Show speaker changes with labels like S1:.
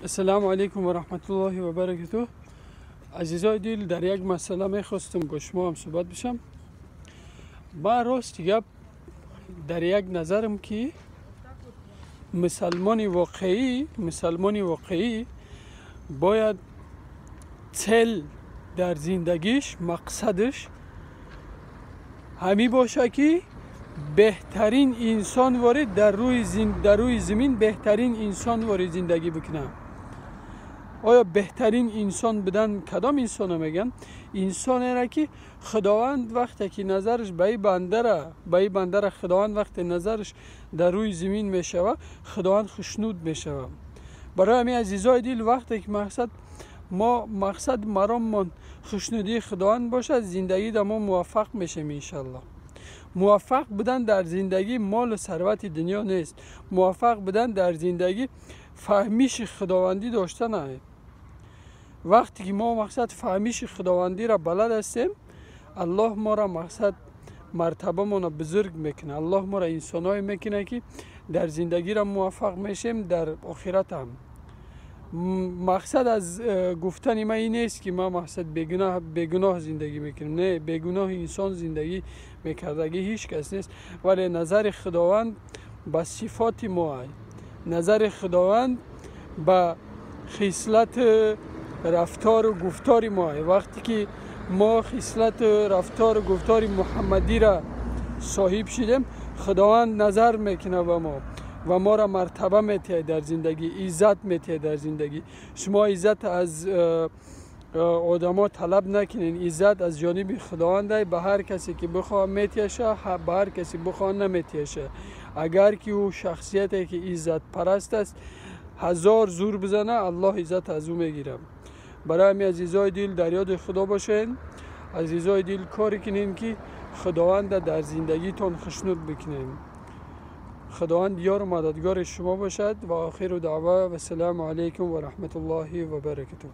S1: Ассалому алайкум ва раҳматуллоҳи ва баракатуҳ. Азизои дил, дар як масъала мехостам бо шумо ҳам суҳбат бишам. Ба рости гап, дар як назарам ки мусалмони воқеӣ бояд цель дар зиндагиш, мақсадаш ҳамин боша, ки беҳтарин инсон ворид дар рӯи замин, беҳтарин инсон ворид зиндагӣ бикунад. Оё беҳтарин инсон будан кадом инсоно мегӯянд? Инсонеро, ки Худованд вақте ки назараш ба и бандара Худованд вақте назараш дар рӯи замин мешава, Худованд хушнуд мешава. Барои ҳамин, азизои дил, вақте ки мақсад мо, мақсад мароммон хушнудии Худованд бошад, зиндагӣ дар мо муваффақ мешавем, иншаллоҳ. Муваффақ будан дар зиндагӣ молу сарвати дунё нест. Муваффақ будан дар зиндагӣ фаҳмиши худовандӣ доштан. Вақте ки мо, мақсад, фаҳмиши худовандиро балад ҳастем, Аллоҳ моро, мақсад, мартабамонро бузург мекунад. Аллоҳ моро инсонҳое мекунад, ки дар зиндагиро муваффақ мешем, дар охират ҳам. Мақсад аз гуфтани ман ин нест, ки ман, мақсад, бегуноҳ зиндагӣ мекунам. Не, бегуноҳи инсон зиндагӣ мекардагӣ ҳеҷ кас нест, вале назари Худованд ба сифоти мо, назари Худованд ба хислату рафтору гуфтори мо. Вақте ки мо хислату рафтору гуфтори муҳаммадиро соҳиб шудем, Худованд назар мекунад ба мо ва моро мартаба метиҳад дар зиндагӣ, иззат метиҳад дар зиндагӣ. Шумо иззат аз одамо талаб накунед, иззат аз ҷониби Худованд. Ба ҳар касе ки бихоҳад, метиҳаша, ба ҳар касе бихоҳад, наметиҳаша. Агар ки ӯ шахсияте ки иззатпараст аст, ҳазор зур бизана, Аллоҳ иззат аз ӯ мегирад. Барои ҳамин, азизои дил, дар ёди Худо бошед. Азизои дил, коре кунем, ки Худованда дар зиндагитон хушнуд бикунем. Худованд ёру мададгори шумо бошад. Ва охиру даъва, вассалому алайкум ва раҳматуллоҳи ва баракатуҳ.